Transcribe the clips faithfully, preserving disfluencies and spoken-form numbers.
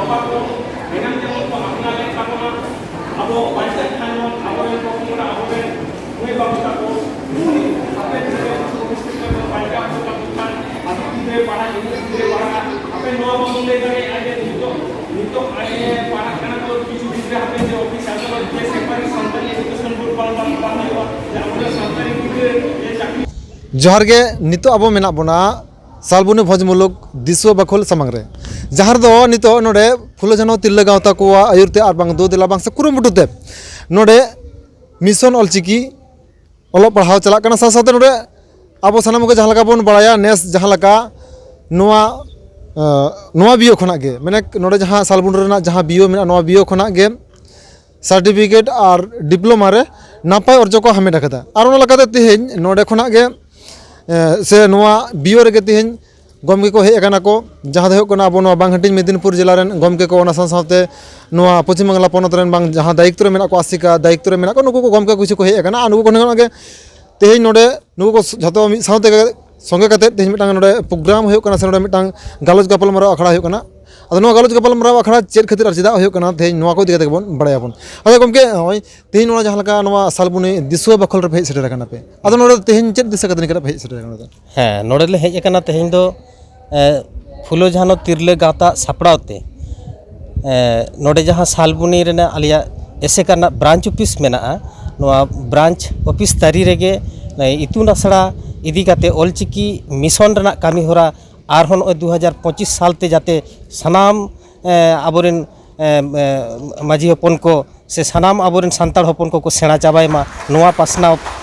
ᱮᱱᱟᱝ ᱡᱮᱢᱚᱱ ᱠᱚ ᱟᱯᱱᱟᱨ ᱞᱮᱱ ᱛᱟᱵᱚᱱᱟ, ᱟᱵᱚ ᱵᱟᱧᱪᱟᱜ ᱠᱷᱟᱱ ᱵᱚᱱ, ᱟᱵᱚᱨᱮᱱ ᱯᱚᱯᱚᱝᱲᱟ, ᱟᱵᱚᱨᱮᱱ ᱢᱟᱹᱭ ᱵᱟᱹᱵᱩ ᱛᱟᱠᱚ, ᱩᱱᱠᱩ ᱦᱟᱯᱮᱱ ᱫᱤᱱ ᱨᱮ ᱵᱷᱚᱵᱤᱥᱥᱚᱛ ᱨᱮ ᱵᱟᱧᱪᱟᱣ ᱦᱚᱪᱚ ᱠᱟᱠᱚ ᱠᱷᱟᱱ, ᱟᱵᱚ ᱜᱤᱫᱽᱨᱟᱹ ᱯᱟᱲᱦᱟᱜ, ᱜᱤᱫᱽᱨᱟᱹ ᱯᱟᱲᱦᱟᱜ, ᱦᱟᱯᱮ ᱱᱚᱣᱟ ᱵᱚᱱ ᱞᱟᱹᱭ ᱫᱟᱲᱮᱭᱟᱜᱼᱟ ᱡᱮ ᱱᱤᱛᱚᱜ, ᱱᱤᱛᱚᱜ ᱟᱭ ᱯᱟᱲᱦᱟᱜ ᱠᱟᱱᱟ ᱠᱚ, ᱠᱤᱪᱷᱩ ᱫᱤᱱ ᱨᱮ ᱦᱟᱯᱮ ᱡᱮ ᱚᱯᱷᱤᱥᱟᱨ ᱠᱚ ᱡᱮ ᱥᱮᱯᱟᱨᱤ ᱥᱟᱱᱛᱟᱲᱤ ᱮᱰᱩᱠᱮᱥᱚᱱ ᱵᱳᱨᱰ ᱵᱟᱝ, ᱵᱟᱝ, ᱵᱟᱝ ᱦᱩᱭᱩᱜᱼᱟ, ᱡᱮ ᱟᱵᱚᱨᱮᱱ ᱥᱟᱱᱛᱟᱲᱤ ᱜᱤᱫᱽᱨᱟᱹ ᱡᱮ ᱪᱟᱹᱠᱨᱤ ᱡᱚᱦᱟᱨ ᱜᱮ, ᱱᱤᱛᱚᱜ ᱟᱵᱚ ᱢᱮᱱᱟᱜ ᱵᱚᱱᱟ ᱥᱟᱞᱵᱩᱱᱤ ᱵᱷᱚᱸᱡᱽ ᱢᱩᱞᱩᱠ ᱫᱤᱥᱩᱣᱟᱹ ᱵᱟᱠᱷᱳᱞ ᱥᱟᱢᱟᱝ ᱨᱮ, ᱡᱟᱦᱟᱸ ᱨᱮᱫᱚ ᱱᱤᱛᱚᱜ ᱱᱚᱰᱮ ᱯᱷᱩᱞᱳ ᱡᱷᱟᱱᱳ ᱛᱤᱨᱞᱟᱹ ᱜᱟᱶᱛᱟ ᱠᱚᱣᱟᱜ ᱟᱹᱭᱩᱨ ᱛᱮ ᱟᱨ ᱵᱟᱝ ᱫᱩ ᱫᱮᱞᱟ ᱵᱟᱝ ᱥᱮ ᱠᱩᱨᱩᱢᱩᱴᱩ ᱛᱮ ᱱᱚᱰᱮ ᱢᱤᱥᱚᱱ ᱚᱞᱪᱤᱠᱤ ᱚᱞᱚᱜ ᱯᱟᱲᱦᱟᱣ ᱪᱟᱞᱟᱜ ᱠᱟᱱᱟ᱾ ᱥᱟᱶ ᱥᱟᱶᱛᱮ ᱱᱚᱰᱮ ᱟᱵᱚ ᱥᱟᱱᱟᱢ ᱠᱚᱜᱮ ᱡᱟᱦᱟᱸ ᱞᱮᱠᱟ ᱵᱚᱱ ᱵᱟᱲᱟᱭᱟ, ᱱᱮᱥ ᱡᱟᱦᱟᱸ ᱞᱮᱠᱟ ᱱᱚᱣᱟ, ᱟᱸ, ᱱᱚᱣᱟ ᱵᱤᱭᱳ ᱠᱷᱚᱱᱟᱜ ᱜᱮ, ᱢᱟᱱᱮ ᱱᱚᱰᱮ ᱡᱟᱦᱟᱸ ᱥᱟᱞᱵᱩᱱᱤ ᱨᱮᱱᱟᱜ ᱡᱟᱦᱟᱸ ᱵᱤᱭᱳ ᱢᱮᱱᱟᱜᱼᱟ, ᱱᱚᱣᱟ ᱵᱤᱭᱳ ᱠᱷᱚᱱᱟᱜ ᱜᱮ ᱥᱟᱨᱴᱤᱯᱷᱤᱠᱮᱴ ᱟᱨ ᱰᱤᱯᱞᱳᱢᱟ ᱨᱮ ᱱᱟᱯᱟᱭ ᱚᱨᱡᱚ ᱠᱚ ᱦᱟᱢᱮᱴ ᱟᱠᱟᱫᱟ᱾ ᱟᱨ ᱚᱱᱟ ᱞᱮᱠᱟᱛᱮ ᱛᱮᱦᱮᱧ ᱱᱚᱰᱮ ᱠᱷᱚᱱᱟᱜ ᱜᱮ, ᱮ, ᱥᱮ ᱱᱚᱣᱟ ᱵᱤᱭᱳ ᱨᱮᱜᱮ ᱛᱮᱦᱮᱧ ᱜᱚᱢᱠᱮ ᱠᱚ ᱦᱮᱡ ᱟᱠᱟᱱᱟ ᱠᱚ, ᱡᱟᱦᱟᱸ ᱫᱚ ᱦᱩᱭᱩᱜ ᱠᱟᱱᱟ ᱟᱵᱚ ᱱᱚᱣᱟ ᱵᱟᱝᱦᱟᱹᱴᱤᱧ ᱢᱮᱫᱤᱱᱯᱩᱨ ᱡᱮᱞᱟ ᱨᱮᱱ ᱜᱚᱢᱠᱮ ᱠᱚ, ᱚᱱᱟ ᱥᱟᱶ ᱥᱟᱶᱛᱮ ᱱᱚᱣᱟ ᱯᱚᱪᱷᱤᱢ ᱵᱟᱝᱞᱟ ᱯᱚᱱᱚᱛ ᱨᱮᱱ ᱵᱟᱝ ᱡᱟᱦᱟᱸ ᱫᱟᱭᱤᱛᱛᱚ ᱨᱮ ᱢᱮᱱᱟᱜ ᱠᱚᱣᱟ, ᱟᱥᱮᱠᱟ ᱫᱟᱭᱤᱛᱛᱚ ᱨᱮ ᱢᱮᱱᱟᱜ ᱠᱚᱣᱟ, ᱱᱩᱠᱩ ᱠᱚ ᱜᱚᱢᱠᱮ ᱠᱤᱪᱷᱩ ᱠᱚ ᱦᱮᱡ ᱟᱠᱟᱱᱟ᱾ ᱟᱨ ᱱᱩᱠᱩ ᱠᱚ ᱠᱷᱚᱱᱟᱜ ᱜᱮ ᱛᱮᱦᱮᱧ ᱱᱚᱰᱮ ᱱᱩᱠᱩ ᱠᱚ ᱡᱷᱚᱛᱚ ᱢᱤᱫ ᱥᱟᱶᱛᱮ ᱥᱚᱸᱜᱮ ᱠᱟᱛᱮ ᱛᱮᱦᱮᱧ ᱢᱤᱫᱴᱟᱝ ᱱᱚᱰᱮ ᱯᱨᱳᱜᱨᱟᱢ ᱦᱩᱭᱩᱜ ᱠᱟᱱᱟ, ᱥᱮ ᱱᱚᱰᱮ ᱢᱤᱫᱴᱟᱝ ᱜᱟᱞᱚᱪ ᱜᱟᱯᱟᱞᱢᱟᱨᱟᱣ ᱟᱠᱷᱲᱟ ᱦᱩᱭᱩᱜ ᱠᱟᱱᱟ᱾ ᱟᱫᱚ ᱱᱚᱣᱟ ᱜᱟᱞᱚᱪ ᱜᱟᱯᱟᱞᱢᱟᱨᱟᱣ ᱟᱠᱷᱲᱟ ᱪᱮᱫ ᱠᱷᱟᱹᱛᱤᱨ ᱟᱨ ᱪᱮᱫᱟᱜ ᱦᱩᱭᱩᱜ ᱠᱟᱱᱟ, ᱛᱮᱦᱮᱧ ᱱᱚᱣᱟ ᱠᱚ ᱤᱫᱤ ᱠᱟᱛᱮ ᱜᱮᱵᱚᱱ ᱵᱟᱲᱟᱭᱟᱵᱚᱱ᱾ ᱟᱫᱚ ᱜᱚᱢᱠᱮ, ᱱᱚᱜᱼᱚᱭ ᱛᱮᱦᱮᱧ ᱱᱚᱣᱟ ᱡᱟᱦᱟᱸ ᱞᱮᱠᱟ ᱱᱚᱣᱟ ᱥᱟᱞᱵᱩᱱᱤ ᱫᱤᱥᱩᱣᱟᱹ ᱵᱟᱠᱷᱳᱞ ᱨᱮᱯᱮ ᱦᱮᱡ ᱥᱮᱴᱮᱨ ᱟᱠᱟᱱᱟ ᱯᱮ, ᱟᱫᱚ ᱱᱚᱰᱮ ᱛᱮᱦᱮᱧ ᱪᱮᱫ ᱫᱤᱥᱟᱹ ᱠᱟᱛᱮ ᱱᱤᱝᱠᱟᱹ ᱯᱮ ᱦᱮᱡ ᱥᱮᱴᱮᱨ ᱟᱠᱟᱱᱟ? ᱦᱮᱸ, ᱱᱚᱰᱮ ᱞᱮ ᱦᱮᱡ ᱟᱠᱟᱱᱟ ᱛᱮᱦᱮᱧ ᱫᱚ, ᱮ, ᱯᱷᱩᱞᱳ ᱡᱷᱟᱱᱳ ᱛᱤᱨᱞᱟᱹ ᱜᱟᱶᱛᱟ ᱥᱟᱯᱲᱟᱣ ᱛᱮ, ᱮ, ᱱᱚᱰᱮ ᱡᱟᱦᱟᱸ ᱥᱟᱞᱵᱩᱱᱤ ᱨᱮᱱᱟᱜ ᱟᱞᱮᱭᱟᱜ ᱮᱥᱮᱠᱟ ᱨᱮᱱᱟᱜ ᱵᱨᱟᱧᱪ ᱚᱯᱷᱤᱥ ᱢᱮᱱᱟᱜᱼᱟ, ᱱᱚᱣᱟ ᱵᱨᱟᱧᱪ ᱚᱯᱷᱤᱥ ᱛᱟᱹᱨᱤ ᱨᱮᱜᱮ, ᱮ, ᱤᱛᱩᱱ ᱟᱥᱲᱟ ᱤᱫᱤ ᱠᱟᱛᱮ ᱚᱞᱪᱤᱠᱤ ᱢᱤᱥᱚᱱ ᱨᱮᱱᱟᱜ ᱠᱟᱹᱢᱤ ᱦᱚᱨᱟ ᱟᱨᱦᱚᱸ ᱱᱚᱜᱼᱚᱭ ᱫᱩ ᱦᱟᱡᱟᱨ ᱯᱚᱸᱪᱤᱥ ᱥᱟᱞ ᱛᱮ ᱡᱟᱛᱮ ᱥᱟᱱᱟᱢ, ᱮ, ᱟᱵᱚᱨᱮᱱ, ᱮ, ᱮ, ᱢᱟᱹᱡᱷᱤ ᱦᱚᱯᱚᱱ ᱠᱚ ᱥᱮ ᱥᱟᱱᱟᱢ ᱟᱵᱚᱨᱮᱱ ᱥᱟᱱᱛᱟᱲ ᱦᱚᱯᱚᱱ ᱠᱚᱠᱚ ᱥᱮᱬᱟ ᱪᱟᱵᱟᱭ ᱢᱟ, ᱱᱚᱣᱟ ᱯᱟᱥᱱᱟᱣ,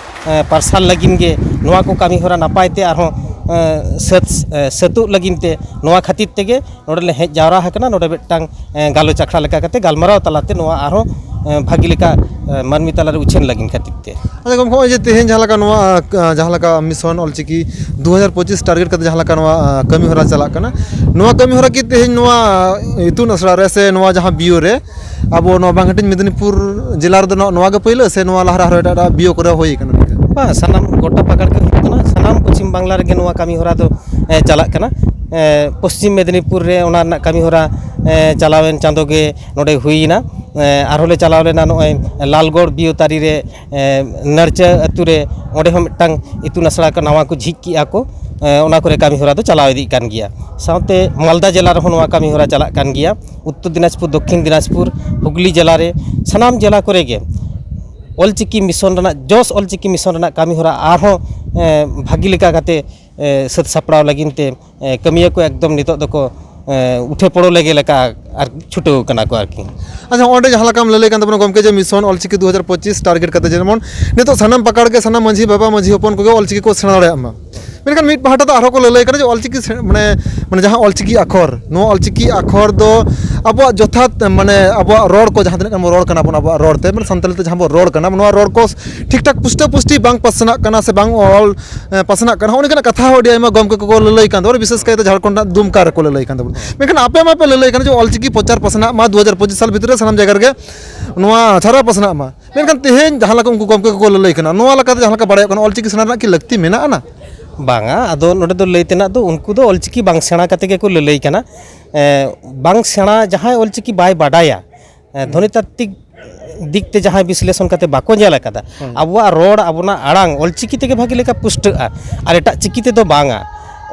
ᱮ, ᱯᱟᱨᱥᱟᱞ ᱞᱟᱹᱜᱤᱫ ᱜᱮ, ᱱᱚᱣᱟ ᱠᱚ ᱠᱟᱹᱢᱤ ᱦᱚᱨᱟ ᱱᱟᱯᱟᱭ ᱛᱮ ᱟᱨᱦᱚᱸ, ᱮ, ᱥᱟᱹᱛ, ᱮ, ᱥᱟᱹᱛᱚᱜ ᱞᱟᱹᱜᱤᱫ ᱛᱮ ᱱᱚᱣᱟ ᱠᱷᱟᱹᱛᱤᱨ ᱛᱮᱜᱮ ᱱᱚᱰᱮ ᱞᱮ ᱦᱮᱡ ᱡᱟᱣᱨᱟ ᱟᱠᱟᱱᱟ᱾ ᱱᱚᱰᱮ ᱢᱤᱫᱴᱟᱝ, ᱮ, ᱜᱟᱞᱚᱪ ᱟᱠᱷᱲᱟ ᱞᱮᱠᱟ ᱠᱟᱛᱮ ᱜᱟᱞᱢᱟᱨᱟᱣ ᱛᱟᱞᱟᱛᱮ ᱱᱚᱣᱟ ᱟᱨᱦᱚᱸ, ᱮ, ᱵᱷᱟᱹᱜᱤ ᱞᱮᱠᱟ, ᱮ, ᱢᱟᱹᱱᱢᱤ ᱛᱟᱞᱟᱨᱮ ᱩᱪᱷᱟᱹᱱ ᱞᱟᱹᱜᱤᱫ ᱠᱷᱟᱹᱛᱤᱨ ᱛᱮ᱾ ᱟᱪᱪᱷᱟ ᱜᱚᱢᱠᱮ, ᱱᱚᱜᱼᱚᱭ ᱡᱮ ᱛᱮᱦᱮᱧ ᱡᱟᱦᱟᱸ ᱞᱮᱠᱟ ᱱᱚᱣᱟ, ᱮ, ᱡᱟᱦᱟᱸ ᱞᱮᱠᱟ ᱢᱤᱥᱚᱱ ᱚᱞᱪᱤᱠᱤ ᱫᱩ ᱦᱟᱡᱟᱨ ᱯᱚᱸᱪᱤᱥ ᱴᱟᱨᱜᱮᱴ ᱠᱟᱛᱮ ᱡᱟᱦᱟᱸ ᱞᱮᱠᱟ ᱱᱚᱣᱟ, ᱮ, ᱠᱟᱹᱢᱤ ᱦᱚᱨᱟ ᱪᱟᱞᱟᱜ ᱠᱟᱱᱟ, ᱱᱚᱣᱟ ᱠᱟᱹᱢᱤ ᱦᱚᱨᱟ ᱠᱤ ᱛᱮᱦᱮᱧ ᱱᱚᱣᱟ ᱤᱛᱩᱱ ᱟᱥᱲᱟ ᱨᱮ ᱥᱮ ᱱᱚᱣᱟ ᱡᱟᱦᱟᱸ ᱵᱤᱭᱳ ᱨᱮ ᱟᱵᱚ ᱱᱚᱣᱟ ᱵᱟᱝᱦᱟᱹᱴᱤᱧ ᱢᱮᱫᱤᱱᱤᱯᱩᱨ ᱡᱮᱞᱟ ᱨᱮᱫᱚ ᱱᱚᱣᱟ, ᱱᱚᱣᱟ ᱜᱮ ᱯᱳᱭᱞᱳ ᱥᱮ ᱱᱚᱣᱟ ᱞᱟᱦᱟ ᱨᱮ ᱟᱨᱦᱚᱸ ᱮᱴᱟᱜ ᱮᱴᱟᱜ ᱵᱤᱭᱳ ᱠᱚᱨᱮ ᱦᱩᱭ ᱟᱠᱟᱱᱟ ᱱᱤᱝᱠᱟᱹ? ᱵᱟᱝ, ᱥᱟᱱᱟᱢ ᱜᱚᱴᱟ ᱯᱟᱠᱟᱲ ᱜᱮ ᱦᱩᱭᱩᱜ ᱠᱟᱱᱟ, ᱥᱟᱱᱟᱢ ᱯᱚᱪᱷᱤᱢ ᱵᱟᱝᱞᱟ ᱨᱮᱜᱮ ᱱᱚᱣᱟ ᱠᱟᱹᱢᱤ ᱦᱚᱨᱟ ᱫᱚ, ᱮ, ᱪᱟᱞᱟᱜ ᱠᱟᱱᱟ᱾ ᱮ, ᱯᱚᱥᱪᱤᱢ ᱢᱮᱫᱽᱱᱤᱯᱩᱨ ᱨᱮ ᱚᱱᱟ ᱨᱮᱱᱟᱜ ᱠᱟᱹᱢᱤᱦᱚᱨᱟ, ᱮ, ᱪᱟᱞᱟᱣᱮᱱ ᱪᱟᱸᱫᱳ ᱜᱮ ᱱᱚᱰᱮ ᱦᱩᱭᱮᱱᱟ᱾ ᱮ, ᱟᱨᱦᱚᱸ ᱞᱮ ᱪᱟᱞᱟᱣ ᱞᱮᱱᱟ ᱱᱚᱜᱼᱚᱭ ᱞᱟᱞᱜᱚᱲ ᱵᱤᱭᱚᱛᱟᱨᱤ ᱨᱮ, ᱮ, ᱱᱟᱹᱲᱪᱟᱹ ᱟᱹᱛᱩ ᱨᱮ, ᱚᱸᱰᱮ ᱦᱚᱸ ᱢᱤᱫᱴᱟᱝ ᱤᱛᱩᱱ ᱟᱥᱲᱟ ᱠᱚ ᱱᱟᱣᱟ ᱠᱚ ᱡᱷᱤᱡ ᱠᱮᱜᱼᱟ ᱠᱚ᱾ ᱮ, ᱚᱱᱟ ᱠᱚᱨᱮ ᱠᱟᱹᱢᱤᱦᱚᱨᱟ ᱫᱚ ᱪᱟᱞᱟᱣ ᱤᱫᱤᱜ ᱠᱟᱱ ᱜᱮᱭᱟ᱾ ᱥᱟᱶᱛᱮ ᱢᱟᱞᱫᱟ ᱡᱮᱞᱟ ᱨᱮᱦᱚᱸ ᱱᱚᱣᱟ ᱠᱟᱹᱢᱤᱦᱚᱨᱟ ᱪᱟᱞᱟᱜ ᱠᱟᱱ ᱜᱮᱭᱟ᱾ ᱩᱛᱛᱚᱨ ᱫᱤᱱᱟᱡᱽᱯᱩᱨ, ᱫᱚᱠᱠᱷᱤᱱ ᱫᱤᱱᱟᱡᱽᱯᱩᱨ, ᱦᱩᱜᱽᱞᱤ ᱡᱮᱞᱟ ᱨᱮ, ᱥᱟᱱᱟᱢ ᱡᱮᱞᱟ ᱠᱚᱨᱮ ᱜᱮ ᱚᱞᱪᱤᱠᱤ ᱢᱤᱥᱚᱱ ᱨᱮᱱᱟᱜ, ᱡᱚᱥ ᱚᱞᱪᱤᱠᱤ ᱢᱤᱥᱚᱱ ᱨᱮᱱᱟᱜ ᱠᱟᱹᱢᱤᱦᱚᱨᱟ ᱟᱨᱦᱚᱸ, ᱮ, ᱵᱷᱟᱹᱜᱤ ᱞᱮᱠᱟ ᱠᱟᱛᱮ, ᱮ, ᱥᱟᱹᱛ ᱥᱟᱯᱲᱟᱣ ᱞᱟᱹᱜᱤᱫ ᱛᱮ, ᱮ, ᱠᱟᱹᱢᱤᱭᱟᱹ ᱠᱚ ᱮᱠᱫᱚᱢ ᱱᱤᱛᱚᱜ ᱫᱚᱠᱚ, ᱮ, ᱩᱴᱷᱮ ᱯᱚᱲᱚ ᱞᱮᱜᱮ ᱞᱮᱠᱟ ᱟᱨ ᱪᱷᱩᱴᱟᱹᱣ ᱠᱟᱱᱟ ᱠᱚ ᱟᱨᱠᱤ᱾ ᱟᱪᱪᱷᱟ, ᱚᱸᱰᱮ ᱡᱟᱦᱟᱸ ᱞᱮᱠᱟᱢ ᱞᱟᱹᱭ ᱞᱟᱹᱭ ᱠᱟᱱ ᱛᱟᱵᱚᱱᱟ ᱜᱚᱢᱠᱮ, ᱡᱮ ᱢᱤᱥᱚᱱ ᱚᱞᱪᱤᱠᱤ ᱫᱩ ᱦᱟᱡᱟᱨ ᱯᱚᱸᱪᱤᱥ ᱴᱟᱨᱜᱮᱴ ᱠᱟᱛᱮ, ᱡᱮᱢᱚᱱ ᱱᱤᱛᱚᱜ ᱥᱟᱱᱟᱢ ᱯᱟᱠᱟᱲ ᱜᱮ, ᱥᱟᱱᱟᱢ ᱢᱟᱹᱡᱷᱤ ᱵᱟᱵᱟ, ᱢᱟᱹᱡᱷᱤ ᱦᱚᱯᱚᱱ ᱠᱚᱜᱮ ᱚᱞᱪᱤᱠᱤ ᱠᱚ ᱥᱮᱬᱟ ᱫᱟᱲᱮᱭᱟᱜ ᱢᱟ, ᱢᱮᱱᱠᱷᱟᱱ ᱢᱤᱫ ᱯᱟᱦᱴᱟ ᱫᱚ ᱟᱨᱦᱚᱸ ᱠᱚ ᱞᱟᱹᱞᱟᱹᱭ ᱠᱟᱱᱟ ᱡᱮ ᱚᱞᱪᱤᱠᱤ ᱥᱮ-, ᱢᱟᱱᱮ, ᱢᱟᱱᱮ ᱡᱟᱦᱟᱸ ᱚᱞᱪᱤᱠᱤ ᱟᱠᱷᱚᱨ, ᱱᱚᱣᱟ ᱚᱞᱪᱤᱠᱤ ᱟᱠᱷᱚᱨ ᱫᱚ ᱟᱵᱚᱣᱟᱜ ᱡᱚᱛᱷᱟᱛ, ᱢᱟᱱᱮ, ᱟᱵᱚᱣᱟᱜ ᱨᱚᱲ ᱠᱚ, ᱡᱟᱦᱟᱸ ᱛᱤᱱᱟᱹᱜ ᱜᱟᱱ ᱵᱚᱱ ᱨᱚᱲ ᱠᱟᱱᱟ ᱵᱚᱱ ᱟᱵᱚᱣᱟᱜ ᱨᱚᱲ ᱛᱮ, ᱢᱟᱱᱮ ᱥᱟᱱᱛᱟᱲᱤ ᱛᱮ ᱡᱟᱦᱟᱸ ᱵᱚᱱ ᱨᱚᱲ ᱠᱟᱱᱟ, ᱱᱚᱣᱟ ᱨᱚᱲ ᱠᱚ ᱴᱷᱤᱠ ᱴᱷᱟᱠ ᱯᱩᱥᱴᱟᱹ ᱯᱩᱥᱴᱤ ᱵᱟᱝ ᱯᱟᱥᱱᱟᱜ ᱠᱟᱱᱟ ᱥᱮ ᱵᱟᱝ ᱚᱞ, ᱮ, ᱯᱟᱥᱱᱟᱜ ᱠᱟᱱᱟ, ᱦᱚᱸᱜᱼᱚ ᱱᱚᱝᱠᱟᱱᱟᱜ ᱠᱟᱛᱷᱟ ᱦᱚᱸ ᱟᱹᱰᱤ ᱟᱭᱢᱟ ᱜᱚᱢᱠᱮ ᱠᱚᱠᱚ ᱞᱟᱹᱞᱟᱹᱭ ᱠᱟᱱ ᱛᱟᱵᱚᱱᱟ, ᱵᱤᱥᱮᱥ ᱠᱟᱭᱛᱮ ᱡᱷᱟᱲᱠᱷᱚᱸᱰ ᱨᱮᱱᱟᱜ ᱫᱩᱢᱠᱟ ᱨᱮᱠᱚ ᱞᱟᱹᱞᱟᱹᱭ ᱠᱟᱱ ᱛᱟᱵᱚᱱᱟ᱾ ᱢᱮᱱᱠᱷᱟᱱ ᱟᱯᱮ ᱢᱟᱯᱮ ᱞᱟᱹᱞᱟᱹᱭ ᱠᱟᱱᱟ ᱡᱮ ᱚᱞᱪᱤᱠᱤ ᱯᱨᱚᱪᱟᱨ ᱯᱟᱥᱱᱟᱜ ᱢᱟ, ᱫᱩ ᱦᱟᱡᱟᱨ ᱯᱚᱸᱪᱤᱥ ᱥᱟᱞ ᱵᱷᱤᱛᱨᱤ ᱨᱮ ᱥᱟᱱᱟᱢ ᱡᱟᱭᱜᱟ ᱨᱮᱜᱮ ᱱᱚᱣᱟ ᱪᱷᱟᱨᱟᱣ ᱯᱟᱥᱱᱟᱜ ᱢᱟ, ᱢᱮᱱᱠᱷᱟᱱ ᱛᱮᱦᱮᱧ ᱡᱟᱦᱟᱸ ᱞᱮᱠᱟ ᱩᱱᱠᱩ ᱜᱚᱢᱠᱮ ᱠᱚᱠᱚ ᱞᱟᱹᱞᱟᱹᱭ ᱠᱟᱱᱟ, ᱱᱚᱣᱟ ᱞᱮᱠᱟᱛᱮ ᱡᱟᱦᱟᱸ ᱞᱮᱠᱟ ᱵᱟᱲᱟᱭᱚᱜ ᱠᱟᱱᱟ, ᱚᱞᱪᱤᱠᱤ ᱥᱮᱬᱟ ᱨᱮᱱᱟᱜ ᱠᱤ ᱞᱟᱹᱠᱛᱤ ᱢᱮᱱᱟᱜᱼᱟ ᱱᱟ? ᱵᱟᱝᱟ, ᱟᱫᱚ ᱱᱚᱰᱮ ᱫᱚ ᱞᱟᱹᱭ ᱛᱮᱱᱟᱜ ᱫᱚ ᱩᱱᱠᱩ ᱫᱚ ᱚᱞᱪᱤᱠᱤ ᱵᱟᱝ ᱥᱮᱬᱟ ᱠᱟᱛᱮ ᱜᱮᱠᱚ ᱞᱟᱹᱞᱟᱹᱭ ᱠᱟᱱᱟ᱾ ᱮ, ᱵᱟᱝ ᱥᱮᱬᱟ, ᱡᱟᱦᱟᱸᱭ ᱚᱞᱪᱤᱠᱤ ᱵᱟᱭ ᱵᱟᱰᱟᱭᱟ, ᱮ, ᱫᱷᱚᱱᱤᱛᱟᱛᱛᱤᱠ ᱫᱤᱠ ᱛᱮ ᱡᱟᱦᱟᱸᱭ ᱵᱤᱥᱞᱮᱥᱚᱱ ᱠᱟᱛᱮ ᱵᱟᱠᱚ ᱧᱮᱞ ᱟᱠᱟᱫᱟ, ᱦᱳᱭ᱾ ᱟᱵᱚᱣᱟᱜ ᱨᱚᱲ, ᱟᱵᱚᱱᱟᱜ ᱟᱲᱟᱝ ᱚᱞᱪᱤᱠᱤ ᱛᱮᱜᱮ ᱵᱷᱟᱜᱤ ᱞᱮᱠᱟ ᱯᱩᱥᱴᱟᱹᱜᱼᱟ, ᱟᱨ ᱮᱴᱟᱜ ᱪᱤᱠᱤ ᱛᱮᱫᱚ ᱵᱟᱝᱟ᱾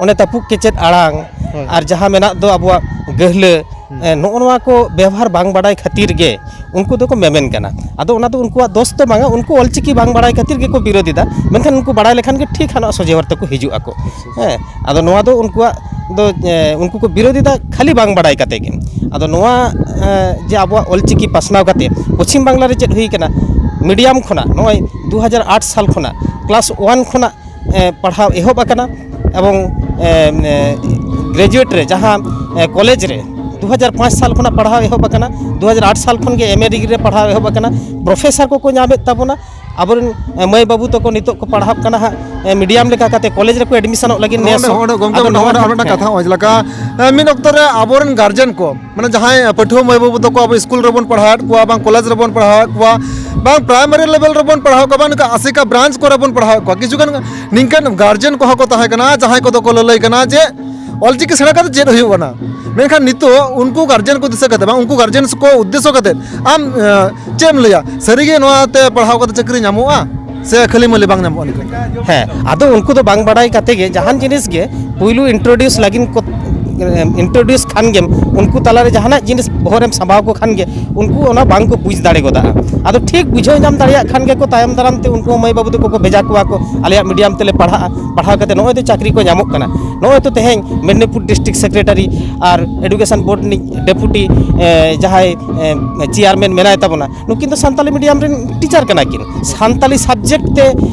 ᱚᱱᱮ ᱛᱟᱹᱯᱩᱜ ᱠᱮᱪᱮᱫ ᱟᱲᱟᱝ, ᱦᱳᱭ᱾ ᱟᱨ ᱡᱟᱦᱟᱸ ᱢᱮᱱᱟᱜ ᱫᱚ ᱟᱵᱚᱣᱟᱜ ᱜᱟᱹᱦᱞᱟᱹ, ᱦᱩᱸ᱾ ᱮ, ᱱᱚᱜᱼᱚ ᱱᱚᱣᱟ ᱠᱚ ᱵᱮᱣᱦᱟᱨ ᱵᱟᱝ ᱵᱟᱰᱟᱭ ᱠᱷᱟᱹᱛᱤᱨ ᱜᱮ ᱩᱱᱠᱩ ᱫᱚᱠᱚ ᱢᱮᱢᱮᱱ ᱠᱟᱱᱟ᱾ ᱟᱫᱚ ᱚᱱᱟ ᱫᱚ ᱩᱱᱠᱩᱣᱟᱜ ᱫᱚᱥ ᱫᱚ ᱵᱟᱝᱟ, ᱩᱱᱠᱩ ᱚᱞᱪᱤᱠᱤ ᱵᱟᱝ ᱵᱟᱲᱟᱭ ᱠᱷᱟᱹᱛᱤᱨ ᱜᱮᱠᱚ ᱵᱤᱨᱳᱫᱷ ᱮᱫᱟ, ᱢᱮᱱᱠᱷᱟᱱ ᱩᱱᱠᱩ ᱵᱟᱲᱟᱭ ᱞᱮᱠᱷᱟᱱ ᱜᱮ ᱴᱷᱤᱠ ᱦᱟᱱᱟ ᱥᱚᱡᱷᱮ ᱦᱚᱨ ᱛᱮᱠᱚ ᱦᱤᱡᱩᱜ ᱟᱠᱚ᱾ ᱦᱮᱸ, ᱟᱫᱚ ᱱᱚᱣᱟ ᱫᱚ ᱩᱱᱠᱩᱣᱟᱜ ᱫᱚ, ᱮ, ᱩᱱᱠᱩ ᱠᱚ ᱵᱤᱨᱳᱫᱷ ᱮᱫᱟ ᱠᱷᱟᱹᱞᱤ ᱵᱟᱝ ᱵᱟᱲᱟᱭ ᱠᱟᱛᱮ ᱜᱮ᱾ ᱟᱫᱚ ᱱᱚᱣᱟ, ᱮ, ᱡᱮ ᱟᱵᱚᱣᱟᱜ ᱚᱞᱪᱤᱠᱤ ᱯᱟᱥᱱᱟᱣ ᱠᱟᱛᱮ ᱯᱚᱪᱷᱤᱢ ᱵᱟᱝᱞᱟ ᱨᱮ ᱪᱮᱫ ᱦᱩᱭ ᱠᱟᱱᱟ, ᱢᱤᱰᱤᱭᱟᱢ ᱠᱷᱚᱱᱟᱜ ᱱᱚᱜᱼᱚᱭ ᱫᱩ ᱦᱟᱡᱟᱨ ᱟᱴ ᱥᱟᱞ ᱠᱷᱚᱱᱟᱜ ᱠᱞᱟᱥ ᱳᱣᱟᱱ ᱠᱷᱚᱱᱟᱜ ᱮ, ᱯᱟᱲᱦᱟᱣ ᱮᱦᱚᱵ ᱟᱠᱟᱱᱟ, ᱮᱵᱚᱝ, ᱮ, ᱮ, ᱜᱨᱮᱡᱩᱭᱮᱴ ᱨᱮ, ᱡᱟᱦᱟᱸ, ᱮ, ᱠᱚᱞᱮᱡᱽ ᱨᱮ ᱫᱩ ᱦᱟᱡᱟᱨ ᱯᱟᱸᱪ ᱥᱟᱞ ᱠᱷᱚᱱᱟᱜ ᱯᱟᱲᱦᱟᱣ ᱮᱦᱚᱵ ᱟᱠᱟᱱᱟ, ᱫᱩ ᱦᱟᱡᱟᱨ ᱟᱴ ᱥᱟᱞ ᱠᱷᱚᱱ ᱜᱮ ᱮᱢ ᱮ ᱰᱤᱜᱽᱨᱤ ᱨᱮ ᱯᱟᱲᱦᱟᱣ ᱮᱦᱚᱵ ᱟᱠᱟᱱᱟ, ᱯᱨᱚᱯᱷᱮᱥᱟᱨ ᱠᱚᱠᱚ ᱧᱟᱢᱮᱫ ᱛᱟᱵᱚᱱᱟ, ᱟᱵᱚᱨᱮᱱ, ᱮ, ᱢᱟᱹᱭ ᱵᱟᱹᱵᱩ ᱛᱟᱠᱚ ᱱᱤᱛᱚᱜ ᱠᱚ ᱯᱟᱲᱦᱟᱜ ᱠᱟᱱᱟ ᱦᱟᱸᱜ, ᱮ, ᱢᱤᱰᱤᱭᱟᱢ ᱞᱮᱠᱟ ᱠᱟᱛᱮ ᱠᱚᱞᱮᱡᱽ ᱨᱮᱠᱚ ᱮᱰᱢᱤᱥᱚᱱᱚᱜ ᱞᱟᱹᱜᱤᱫ ᱱᱮᱥ ᱱᱚᱰᱮ, ᱦᱚᱸ᱾ ᱱᱚᱰᱮ, ᱜᱚᱢᱠᱮ, ᱟᱫᱚ ᱱᱚᱰᱮ, ᱱᱚᱣᱟ ᱱᱚᱰᱮ ᱟᱨ ᱢᱤᱫᱴᱟᱝ ᱦᱮᱸ᱾ ᱠᱟᱛᱷᱟ ᱱᱚᱜᱼᱚᱭ ᱡᱮ ᱞᱮᱠᱟ, ᱮ, ᱢᱤᱫ ᱚᱠᱛᱚ ᱨᱮ ᱟᱵᱚᱨᱮᱱ ᱜᱟᱨᱡᱮᱱ ᱠᱚ, ᱢᱟᱱᱮ ᱡᱟᱦᱟᱸᱭ ᱯᱟᱹᱴᱷᱩᱣᱟᱹ ᱢᱟᱹᱭ ᱵᱟᱹᱵᱩ ᱛᱟᱠᱚ ᱟᱵᱚ ᱥᱠᱩᱞ ᱨᱮᱵᱚᱱ ᱯᱟᱲᱦᱟᱣᱮᱫ ᱠᱚᱣᱟ, ᱵᱟᱝ ᱠᱚᱞᱮᱡᱽ ᱨᱮᱵᱚᱱ ᱯᱟᱲᱦᱟᱣᱮᱫ ᱠᱚᱣᱟ, ᱵᱟᱝ ᱯᱨᱟᱭᱢᱟᱨᱤ ᱞᱮᱵᱮᱞ ᱨᱮᱵᱚᱱ ᱯᱟᱲᱦᱟᱣᱮᱫ ᱠᱚᱣᱟ, ᱵᱟᱝ ᱱᱚᱝᱠᱟ ᱟᱥᱮᱠᱟ ᱵᱨᱟᱧᱪ ᱠᱚᱨᱮ ᱵᱚᱱ ᱯᱟᱲᱦᱟᱣᱮᱫ ᱠᱚᱣᱟ, ᱠᱤᱪᱷᱩ ᱜᱟᱱ ᱱᱤᱝᱠᱟᱹᱱ ᱜᱟᱨᱡᱮᱱ ᱠᱚᱦᱚᱸ ᱠᱚ ᱛᱟᱦᱮᱸ ᱠᱟᱱᱟ, ᱡᱟᱦᱟᱸᱭ ᱠᱚᱫᱚ ᱠᱚ ᱞᱟᱹᱞᱟᱹᱭ ᱠᱟᱱᱟ ᱡᱮ ᱚᱞᱪᱤᱠᱤ ᱥᱮᱬᱟ ᱠᱟᱛᱮ ᱪᱮᱫ ᱦᱩᱭᱩᱜ ᱠᱟᱱᱟ? ᱢᱮᱱᱠᱷᱟᱱ ᱱᱤᱛᱚᱜ ᱩᱱᱠᱩ ᱜᱟᱨᱡᱮᱱ ᱠᱚ ᱫᱤᱥᱟᱹ ᱠᱟᱛᱮ, ᱵᱟᱝ, ᱩᱱᱠᱩ ᱜᱟᱨᱡᱮᱱ ᱠᱚ ᱩᱫᱽᱫᱮᱥᱥᱚ ᱠᱟᱛᱮ ᱟᱢ, ᱮ, ᱪᱮᱫ ᱮᱢ ᱞᱟᱹᱭᱟ? ᱥᱟᱹᱨᱤᱜᱮ ᱱᱚᱣᱟ ᱛᱮ ᱯᱟᱲᱦᱟᱣ ᱠᱟᱛᱮ ᱪᱟᱹᱠᱨᱤ ᱧᱟᱢᱚᱜᱼᱟ ᱥᱮ ᱠᱷᱟᱹᱞᱤ ᱢᱟᱹᱞᱤ ᱵᱟᱝ ᱧᱟᱢᱚᱜᱼᱟ ᱱᱤᱛᱚᱜ? ᱦᱮᱸ, ᱟᱫᱚ ᱩᱱᱠᱩ ᱫᱚ ᱵᱟᱝ ᱵᱟᱲᱟᱭ ᱠᱟᱛᱮ ᱜᱮ ᱡᱟᱦᱟᱱ ᱡᱤᱱᱤᱥ ᱜᱮ ᱯᱩᱭᱞᱩ ᱤᱱᱴᱨᱳᱰᱤᱭᱩᱥ ᱞᱟᱹᱜᱤᱫ ᱠᱚ, ᱤᱱᱴᱨᱳᱰᱤᱭᱩᱥ ᱠᱷᱟᱱ ᱜᱮᱢ, ᱩᱱᱠᱩ ᱛᱟᱞᱟᱨᱮ ᱡᱟᱦᱟᱱᱟᱜ ᱡᱤᱱᱤᱥ ᱵᱚᱦᱚᱜ ᱨᱮᱢ ᱥᱟᱢᱵᱟᱣ ᱠᱚ ᱠᱷᱟᱱ ᱜᱮ ᱩᱱᱠᱩ ᱚᱱᱟ ᱵᱟᱝ ᱠᱚ ᱵᱩᱡᱽ ᱫᱟᱲᱮ ᱜᱚᱫᱟᱜᱼᱟ᱾ ᱟᱫᱚ ᱴᱷᱤᱠ ᱵᱩᱡᱷᱟᱹᱣ ᱧᱟᱢ ᱫᱟᱲᱮᱭᱟᱜ ᱠᱷᱟᱱ ᱜᱮᱠᱚ ᱛᱟᱭᱚᱢ ᱫᱟᱨᱟᱢ ᱛᱮ ᱩᱱᱠᱩ ᱦᱚᱸ ᱢᱟᱹᱭ ᱵᱟᱹᱵᱩ ᱛᱟᱠᱚ ᱠᱚ ᱵᱷᱮᱡᱟ ᱠᱚᱣᱟ ᱠᱚ, "ᱟᱞᱮᱭᱟᱜ ᱢᱤᱰᱤᱭᱟᱢ ᱛᱮᱞᱮ ᱯᱟᱲᱦᱟᱜᱼᱟ, ᱯᱟᱲᱦᱟᱣ ᱠᱟᱛᱮ ᱱᱚᱜᱼᱚᱭ ᱛᱚ ᱪᱟᱹᱠᱨᱤ ᱠᱚ ᱧᱟᱢᱚᱜ ᱠᱟᱱᱟ, ᱱᱚᱜᱼᱚᱭ ᱛᱚ ᱛᱮᱦᱮᱧ ᱢᱮᱫᱽᱱᱤᱯᱩᱨ ᱰᱤᱥᱴᱨᱤᱠᱴ ᱥᱮᱠᱨᱮᱴᱟᱨᱤ ᱟᱨ ᱮᱰᱩᱠᱮᱥᱚᱱ ᱵᱳᱨᱰ ᱨᱤᱱᱤᱡ ᱰᱮᱯᱩᱴᱤ, ᱮ, ᱡᱟᱦᱟᱸᱭ, ᱮ, ᱪᱮᱭᱟᱨᱢᱮᱱ ᱢᱮᱱᱟᱭ ᱛᱟᱵᱚᱱᱟ, ᱱᱩᱠᱤᱱ ᱫᱚ ᱥᱟᱱᱛᱟᱞᱤ ᱢᱤᱰᱤᱭᱟᱢ ᱨᱮᱱ ᱴᱤᱪᱟᱨ ᱠᱟᱱᱟ ᱠᱤᱱ, ᱥᱟᱱᱛᱟᱞᱤ ᱥᱟᱵᱡᱮᱠᱴ ᱛᱮ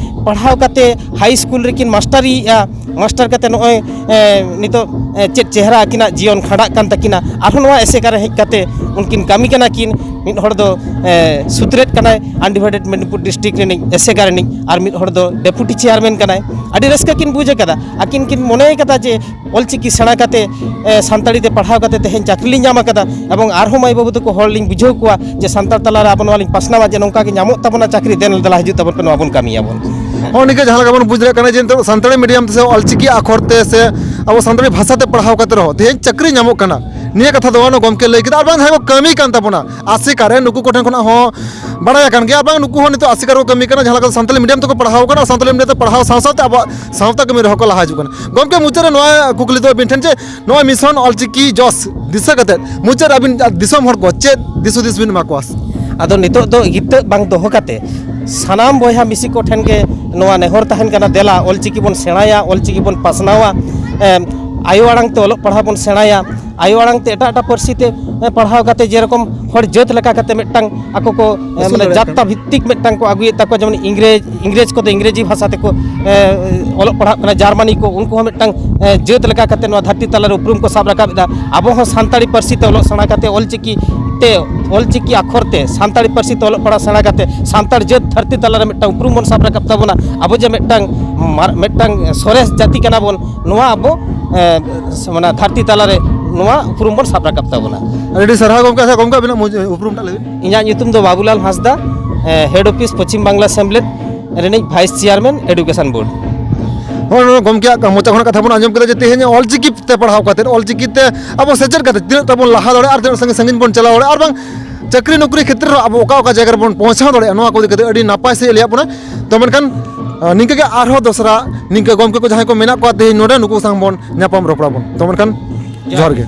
ᱯᱟᱲᱦᱟᱣ ᱠᱟᱛᱮ ᱦᱟᱭ ᱥᱠᱩᱞ ᱨᱮᱠᱤᱱ ᱢᱟᱥᱴᱟᱨᱤᱭᱮᱫᱼᱟ, ᱢᱟᱥᱴᱟᱨ ᱠᱟᱛᱮ ᱱᱚᱜᱼᱚᱭ, ᱮ, ᱱᱤᱛᱚᱜ, ᱮ, ᱪᱮᱫ ᱪᱮᱦᱨᱟ ᱟᱹᱠᱤᱱᱟᱜ ᱡᱤᱭᱚᱱ ᱠᱷᱟᱸᱰᱟᱜ ᱠᱟᱱ ᱛᱟᱹᱠᱤᱱᱟ, ᱟᱨᱦᱚᱸ ᱱᱚᱣᱟ ᱮᱥᱮᱠᱟ ᱨᱮ ᱦᱮᱡ ᱠᱟᱛᱮ ᱩᱱᱠᱤᱱ ᱠᱟᱹᱢᱤ ᱠᱟᱱᱟ ᱠᱤᱱ᱾ ᱢᱤᱫ ᱦᱚᱲ ᱫᱚ, ᱮ, ᱥᱩᱛᱨᱮᱫ ᱠᱟᱱᱟᱭ ᱟᱱᱰᱤᱵᱷᱟᱭᱰᱮᱰ ᱢᱚᱱᱤᱯᱩᱨ ᱰᱤᱥᱴᱨᱤᱠᱴ ᱨᱤᱱᱤᱡ ᱮᱥᱮᱠᱟ ᱨᱤᱱᱤᱡ, ᱟᱨ ᱢᱤᱫ ᱦᱚᱲ ᱫᱚ ᱰᱮᱯᱩᱴᱤ ᱪᱮᱭᱟᱨᱢᱮᱱ ᱠᱟᱱᱟᱭ᱾ ᱟᱹᱰᱤ ᱨᱟᱹᱥᱠᱟᱹ ᱠᱤᱱ ᱵᱩᱡᱽ ᱟᱠᱟᱫᱟ, ᱟᱹᱠᱤᱱ ᱠᱤᱱ ᱢᱚᱱᱮ ᱟᱠᱟᱫᱟ ᱡᱮ ᱚᱞᱪᱤᱠᱤ ᱥᱮᱬᱟ ᱠᱟᱛᱮ, ᱮ, ᱥᱟᱱᱛᱟᱲᱤ ᱛᱮ ᱯᱟᱲᱦᱟᱣ ᱠᱟᱛᱮ ᱛᱮᱦᱮᱧ ᱪᱟᱹᱠᱨᱤ ᱞᱤᱧ ᱧᱟᱢ ᱟᱠᱟᱫᱟ, ᱮᱵᱚᱝ ᱟᱨᱦᱚᱸ ᱢᱟᱹᱭ ᱵᱟᱹᱵᱩ ᱛᱟᱠᱚ ᱦᱚᱲ ᱞᱤᱧ ᱵᱩᱡᱷᱟᱹᱣ ᱠᱚᱣᱟ ᱡᱮ ᱥᱟᱱᱛᱟᱲ ᱛᱟᱞᱟᱨᱮ ᱟᱵᱚ ᱱᱚᱣᱟ ᱞᱤᱧ ᱯᱟᱥᱱᱟᱣᱟ, ᱡᱮ ᱱᱚᱝᱠᱟ ᱜᱮ ᱧᱟᱢᱚᱜ ᱛᱟᱵᱚᱱᱟ ᱪᱟᱹᱠᱨᱤ, ᱫᱮᱱ ᱫᱮᱞᱟ ᱦᱤᱡᱩᱜ ᱛᱟᱵᱚᱱ ᱯᱮ, ᱱᱚᱣᱟ ᱵᱚᱱ ᱠᱟᱹᱢᱤᱭᱟᱵᱚᱱ᱾ ᱦᱚᱸ, ᱱᱤᱝᱠᱟᱹ ᱡᱟᱦᱟᱸ ᱞᱮᱠᱟ ᱵᱚᱱ ᱵᱩᱡᱽ ᱫᱟᱲᱮᱭᱟᱜ ᱠᱟᱱᱟ ᱡᱮ ᱱᱤᱛᱚᱜ ᱥᱟᱱᱛᱟᱲᱤ ᱢᱤᱰᱤᱭᱟᱢ ᱛᱮ ᱥᱮ ᱚᱞᱪᱤᱠᱤ ᱟᱠᱷᱚᱨ ᱛᱮ ᱥᱮ ᱟᱵᱚ ᱥᱟᱱᱛᱟᱲᱤ ᱵᱷᱟᱥᱟ ᱛᱮ ᱯᱟᱲᱦᱟᱣ ᱠᱟᱛᱮ ᱨᱮᱦᱚᱸ ᱛᱮᱦᱮᱧ ᱪᱟᱹᱠᱨᱤ ᱧᱟᱢᱚᱜ ᱠᱟᱱᱟ, ᱱᱤᱭᱟᱹ ᱠᱟᱛᱷᱟ ᱫᱚ ᱚᱱᱟ ᱜᱚᱢᱠᱮ ᱞᱟᱹᱭ ᱠᱮᱫᱟ᱾ ᱟᱨ ᱵᱟᱝ ᱡᱟᱦᱟᱸᱭ ᱠᱚ ᱠᱟᱹᱢᱤ ᱠᱟᱱ ᱛᱟᱵᱚᱱᱟ ᱟᱥᱮᱠᱟ ᱨᱮ, ᱱᱩᱠᱩ ᱠᱚᱴᱷᱮᱱ ᱠᱷᱚᱱᱟᱜ ᱦᱚᱸ ᱵᱟᱲᱟᱭ ᱟᱠᱟᱱ ᱜᱮᱭᱟ᱾ ᱟᱨ ᱵᱟᱝ ᱱᱩᱠᱩ ᱦᱚᱸ ᱱᱤᱛᱚᱜ ᱟᱥᱮᱠᱟ ᱨᱮᱠᱚ ᱠᱟᱹᱢᱤ ᱠᱟᱱᱟ, ᱡᱟᱦᱟᱸ ᱞᱮᱠᱟ ᱥᱟᱱᱛᱟᱲᱤ ᱢᱤᱰᱤᱭᱟᱢ ᱛᱮᱠᱚ ᱯᱟᱲᱦᱟᱣ ᱠᱟᱱᱟ, ᱥᱟᱱᱛᱟᱲᱤ ᱢᱤᱰᱤᱭᱟᱢ ᱛᱮ ᱯᱟᱲᱦᱟᱣ ᱥᱟᱶ ᱥᱟᱶᱛᱮ ᱟᱵᱚᱣᱟᱜ ᱥᱟᱶᱛᱟ ᱠᱟᱹᱢᱤ ᱨᱮᱦᱚᱸ ᱠᱚ ᱞᱟᱦᱟ ᱦᱤᱡᱩᱜ ᱠᱟᱱᱟ᱾ ᱜᱚᱢᱠᱮ, ᱢᱩᱪᱟᱹᱫ ᱨᱮ ᱱᱚᱣᱟ ᱠᱩᱠᱞᱤ ᱫᱚ ᱟᱹᱵᱤᱱ ᱴᱷᱮᱱ ᱡᱮ ᱱᱚᱣᱟ ᱢᱤᱥᱚᱱ ᱚᱞᱪᱤᱠᱤ ᱡᱚᱥ ᱫᱤᱥᱟᱹ ᱠᱟᱛᱮᱫ ᱢᱩᱪᱟᱹᱫ ᱨᱮ ᱟᱹᱵᱤᱱ ᱫᱤᱥᱚᱢ ᱦᱚᱲ ᱠᱚ ᱪᱮᱫ ᱫᱤᱥ ᱦᱩᱫᱤᱥ ᱵᱤᱱ ᱮᱢᱟ ᱠᱚᱣᱟ? ᱟᱫᱚ ᱱᱤᱛᱚᱜ ᱫᱚ ᱦᱤᱛᱟᱹᱜ ᱵᱟᱝ ᱫᱚᱦᱚ ᱠᱟᱛᱮ ᱥᱟᱱᱟᱢ ᱵᱚᱭᱦᱟ ᱢᱤᱥᱤ ᱠᱚᱴᱷᱮᱱ ᱜᱮ ᱱᱚᱣᱟ ᱱᱮᱦᱚᱨ ᱛᱟᱦᱮᱱ ᱠᱟᱱᱟ, ᱫᱮᱞᱟ ᱚᱞᱪᱤᱠᱤ ᱵᱚᱱ ᱥᱮᱬᱟᱭᱟ, ᱚᱞᱪᱤᱠᱤ ᱵᱚᱱ ᱯᱟᱥᱱᱟᱣᱟ, ᱮᱢ, ᱟᱭᱳ ᱟᱲᱟᱝ ᱛᱮ ᱚᱞᱚᱜ ᱯᱟᱲᱦᱟᱣ ᱵᱚᱱ ᱥᱮᱬᱟᱭᱟ᱾ ᱟᱭᱳ ᱟᱲᱟᱝ ᱛᱮ ᱮᱴᱟᱜ ᱮᱴᱟᱜ ᱯᱟᱹᱨᱥᱤ ᱛᱮ, ᱮ, ᱯᱟᱲᱦᱟᱣ ᱠᱟᱛᱮ ᱡᱮᱨᱚᱠᱚᱢ ᱦᱚᱲ ᱡᱟᱹᱛ ᱞᱮᱠᱟ ᱠᱟᱛᱮ ᱢᱤᱫᱴᱟᱝ ᱟᱠᱚ ᱠᱚ, ᱮ, ᱟᱹᱥᱩᱞ ᱢᱟᱱᱮ ᱫᱟᱲᱮᱭᱟᱜ ᱡᱟᱛᱛᱟ ᱠᱟᱱᱟ᱾ ᱵᱷᱤᱛᱛᱤᱠ ᱢᱤᱫᱴᱟᱝ ᱠᱚ ᱟᱹᱜᱩᱭᱮᱫ ᱛᱟᱠᱚᱣᱟ, ᱡᱮᱢᱚᱱ ᱤᱝᱨᱮᱡᱽ, ᱤᱝᱨᱮᱡᱽ ᱠᱚᱫᱚ ᱤᱝᱨᱮᱡᱤ ᱵᱷᱟᱥᱟ ᱛᱮᱠᱚ, ᱮ, ᱚᱞᱚᱜ ᱯᱟᱲᱦᱟᱜ ᱠᱟᱱᱟ, ᱡᱟᱨᱢᱟᱱᱤ ᱠᱚ, ᱩᱱᱠᱩ ᱦᱚᱸ ᱢᱤᱫᱴᱟᱝ, ᱮ, ᱡᱟᱹᱛ ᱞᱮᱠᱟ ᱠᱟᱛᱮ ᱱᱚᱣᱟ ᱫᱷᱟᱹᱨᱛᱤ ᱛᱟᱞᱟᱨᱮ ᱩᱯᱨᱩᱢ ᱠᱚ ᱥᱟᱵ ᱨᱟᱠᱟᱵ ᱮᱫᱟ᱾ ᱟᱵᱚ ᱦᱚᱸ ᱥᱟᱱᱛᱟᱲᱤ ᱯᱟᱹᱨᱥᱤ ᱛᱮ ᱚᱞᱚᱜ ᱥᱮᱬᱟ ᱠᱟᱛᱮ ᱚᱞᱪᱤᱠᱤ ᱛᱮ, ᱚᱞᱪᱤᱠᱤ ᱟᱠᱷᱚᱨ ᱛᱮ ᱥᱟᱱᱛᱟᱲᱤ ᱯᱟᱹᱨᱥᱤ ᱛᱮ ᱚᱞᱚᱜ ᱯᱟᱲᱦᱟᱜ ᱥᱮᱬᱟ ᱠᱟᱛᱮ ᱥᱟᱱᱛᱟᱲ ᱡᱟᱹᱛ ᱫᱷᱟᱹᱨᱛᱤ ᱛᱟᱞᱟᱨᱮ ᱢᱤᱫᱴᱟᱝ ᱩᱯᱨᱩᱢ ᱵᱚᱱ ᱥᱟᱵ ᱨᱟᱠᱟᱵ ᱛᱟᱵᱚᱱᱟ᱾ ᱟᱵᱚ ᱡᱮ ᱢᱤᱫᱴᱟᱝ ᱢᱟᱨ-, ᱢᱤᱫᱴᱟᱝ ᱥᱚᱨᱮᱥ ᱡᱟᱹᱛᱤ ᱠᱟᱱᱟ ᱵᱚᱱ, ᱱᱚᱣᱟ ᱟᱵᱚ, ᱮ, ᱚᱱᱟ ᱫᱷᱟᱹᱨᱛᱤ ᱛᱟᱞᱟᱨᱮ ᱱᱚᱣᱟ ᱩᱯᱨᱩᱢ ᱵᱚᱱ ᱥᱟᱵ ᱨᱟᱠᱟᱵ ᱛᱟᱵᱚᱱᱟ᱾ ᱟᱹᱰᱤ ᱥᱟᱨᱦᱟᱣ ᱜᱚᱢᱠᱮ᱾ ᱟᱪᱪᱷᱟ ᱜᱚᱢᱠᱮ, ᱟᱵᱤᱱᱟᱜ ᱢᱩᱡ-, ᱩᱯᱨᱩᱢ ᱴᱟᱜ ᱞᱟᱹᱭ ᱵᱤᱱ᱾ ᱤᱧᱟᱹᱜ ᱧᱩᱛᱩᱢ ᱫᱚ ᱵᱟᱵᱩᱞᱟᱞ ᱦᱟᱸᱥᱫᱟ, ᱮ, ᱦᱮᱰ ᱚᱯᱷᱤᱥ ᱯᱚᱪᱷᱤᱢ ᱵᱟᱝᱞᱟ ᱥᱮᱢᱞᱮᱫ ᱨᱤᱱᱤᱡ ᱵᱷᱟᱭᱤᱥ ᱪᱮᱭᱟᱨᱢᱮᱱ ᱮᱰᱩᱠᱮᱥᱚᱱ ᱵᱳᱨᱰ᱾ ᱦᱚᱸ, ᱱᱚᱰᱮ ᱜᱚᱢᱠᱮᱭᱟᱜ ᱢᱚᱪᱟ ᱠᱷᱚᱱᱟᱜ ᱠᱟᱛᱷᱟ ᱵᱚᱱ ᱟᱸᱡᱚᱢ ᱠᱮᱫᱟ ᱡᱮ ᱛᱮᱦᱮᱧ ᱚᱞᱪᱤᱠᱤ ᱛᱮ ᱯᱟᱲᱦᱟᱣ ᱠᱟᱛᱮᱫ, ᱚᱞᱪᱤᱠᱤ ᱛᱮ ᱟᱵᱚ ᱥᱮᱪᱮᱫ ᱠᱟᱛᱮᱫ ᱛᱤᱱᱟᱹᱜ ᱴᱟ ᱵᱚᱱ ᱞᱟᱦᱟ ᱫᱟᱲᱮᱭᱟᱜᱼᱟ ᱟᱨ ᱛᱤᱱᱟᱹᱜ ᱥᱟᱺᱜᱤᱧ ᱥᱟᱺᱜᱤᱧ ᱵᱚᱱ ᱪᱟᱞᱟᱣ ᱫᱟᱲᱮᱭᱟᱜᱼᱟ, ᱟᱨ ᱵᱟᱝ ᱪᱟᱹᱠᱨᱤ ᱱᱚᱠᱨᱤ ᱠᱷᱮᱛᱨᱮ ᱨᱮᱦᱚᱸ ᱟᱵᱚ ᱚᱠᱟ ᱚᱠᱟ ᱡᱟᱭᱜᱟ ᱨᱮᱵᱚᱱ ᱯᱳᱸᱪᱷᱟᱣ ᱫᱟᱲᱮᱭᱟᱜᱼᱟ, ᱱᱚᱣᱟ ᱠᱚ ᱤᱫᱤ ᱠᱟᱛᱮᱫ ᱟᱹᱰᱤ ᱱᱟᱯᱟᱭ ᱥᱟᱺᱦᱤᱡ ᱮ ᱞᱟᱹᱭᱟᱫ ᱵᱚᱱᱟ᱾ ᱛᱚ ᱢᱮᱱᱠᱷᱟᱱ, ᱟᱸ, ᱱᱤᱝᱠᱟᱹ ᱜᱮ ᱟᱨᱦᱚᱸ ᱫᱚᱥᱨᱟ ᱱᱤᱝᱠᱟᱹ ᱜᱚᱢᱠᱮ ᱠᱚ ᱡᱟᱦᱟᱸᱭ ᱠᱚ ᱢᱮᱱᱟᱜ ᱠᱚᱣᱟ ᱛᱮᱦᱮᱧ ᱱᱚᱰᱮ, ᱱᱩᱠᱩ ᱥᱟᱶ ᱵᱚᱱ ᱧᱟᱯᱟᱢ ᱨᱚᱯᱚᱲᱟ ᱵᱚᱱ᱾ ᱛᱚ ᱢᱮᱱᱠᱷᱟᱱ ᱡᱚᱦᱟᱨ ᱜᱮ᱾